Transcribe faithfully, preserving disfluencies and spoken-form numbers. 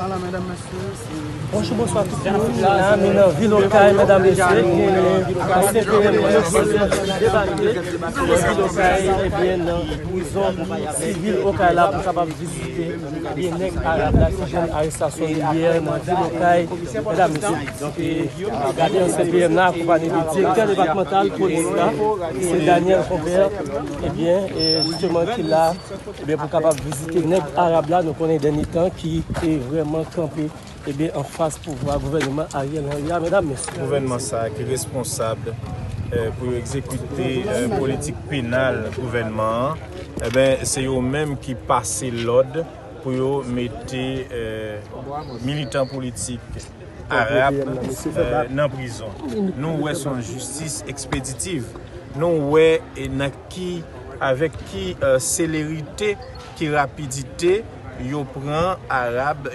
Bonjou, bonswa tout moun. La, nou nan vil Okay, medam, mesye, kote ansyen P M nan debake nan vil Okay, ebyen, nan prizon sivil Okay la pou kapab vizite, ebyen, nèg arab la ki jwenn arestasyon li yè nan vil Okay, medam, mesye. Donk, e, gade ansyen P M nan akonpanye de direktè depatmantal polis la, ki se Daniel Compère, ebyen, e, jisteman ki la, ebyen, pou kapab vizite nèg arab la, nou konnen dènye tan ki te vrèman kanpe, ebyen, anfas pouvwa gouvènman Ariel Henry a, medam, mesye. Gouvènman sa a ki responsab, eh, pou yo egzekite, eh, politik penal gouvènman an, eben, se yo menm ki pase lòd pou yo mete, eh, militan politik arab, eh, nan prizon. Nou wè se yon jistis ekspeditiv. Nou wè, eh, nan ki, avèk ki, eh, selerite, ki rapidite yo pran arab